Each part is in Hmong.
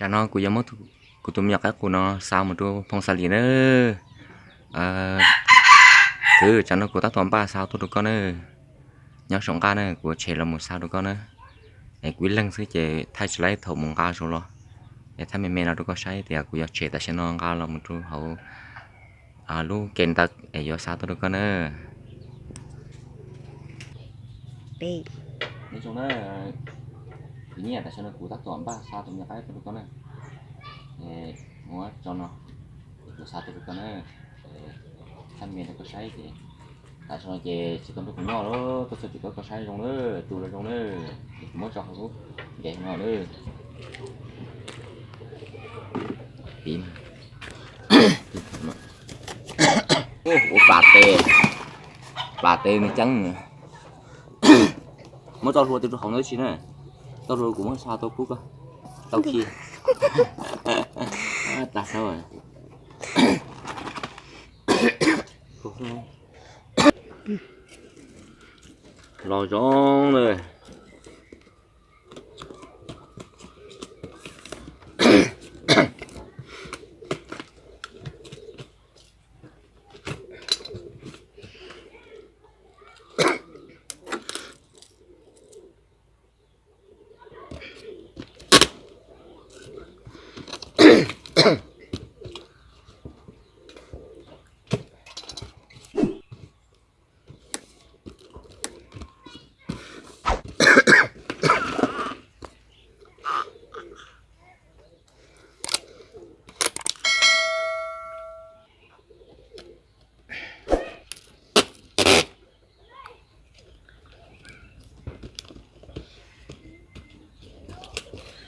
Tam no kuv yuav muab kuv tus me nyuam qaib qus no xa mus rau Phooj Xa Lis na. Kwv, tam no kuv tab tom npaj xa tuaj rau koj na. Nyob saum nqaj na, kuv tshem los mus xa rau koj na. Es kuv ib leeg xwb ces thaij tsis laib thaum mus nqa zaum los. Es thaij me me no rau koj saib tias kuv yuav tshem tam sim no nqa los mus rau hauv lub ke ntawd es yuav xa tuaj rau koj na. Nyob zoo na, kuv nyiam tam sim no kuv tab tom npaj xa tus me nyuam qaib tuaj rau koj na. Muab tso no, kuv xa tuaj rau koj na. Thaij me me rau koj saib ces tam sim no ces tsis tau nrog kuv nyob lawm, tuaj txog tim koj koj saib zoo na, tu los zoo na, es kuv muab tso hauv lub nqe no na. Piv, ua plas tes, plas tes nws ceeb. Muab txoj hlua twb rau hauv no tsis na, txoj hlua kuv muab xa tuaj pub koj tau khi. Tas sab los zoo na.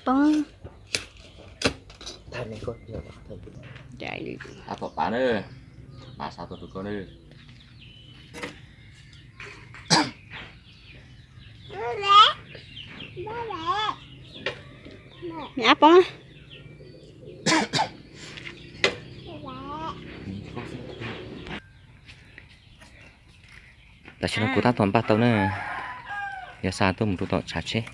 Poob. Ab tom pav na, pav xa tuaj rau koj na. Ab poob. Tam sim no kuv tab tom npaj tau na, yuav xa tuaj mus rau tom tshav tsheb.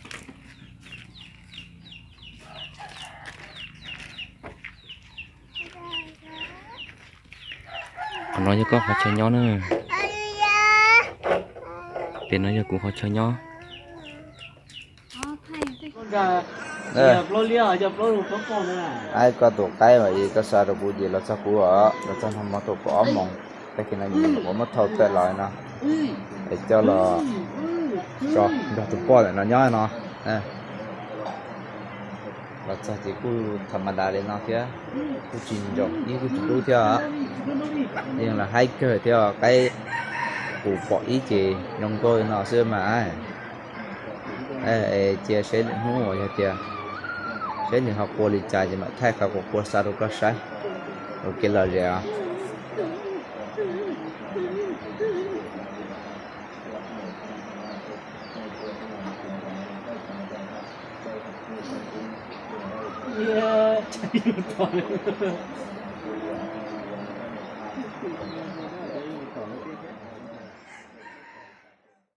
Qhov no yog koj qhov chaw nyob na. Pem no yog kuv qhov chaw nyob. Koj tus qaib mas koj xa rau kuv ces los txog kuv os, los txog no hmo tau kaum ob moos, tag kis no nyuam qhuav muab thau tawm los no, es coj los tso nrog tus poj ntawm no nyob no. Los txog ces kuj tha ma da li no thiab, kuj tsis ntsoov ib kuj tsis dub thiab. Yeej los haib kawg thiab, qaib qus pom ib ces zoo nkauj li no xwb mas. Cia seb lwm hnub uas yog tias seb nws ho qua li cas ces mam thaij qhov quas qua xa rau koj saib. Ua kev lom zem os.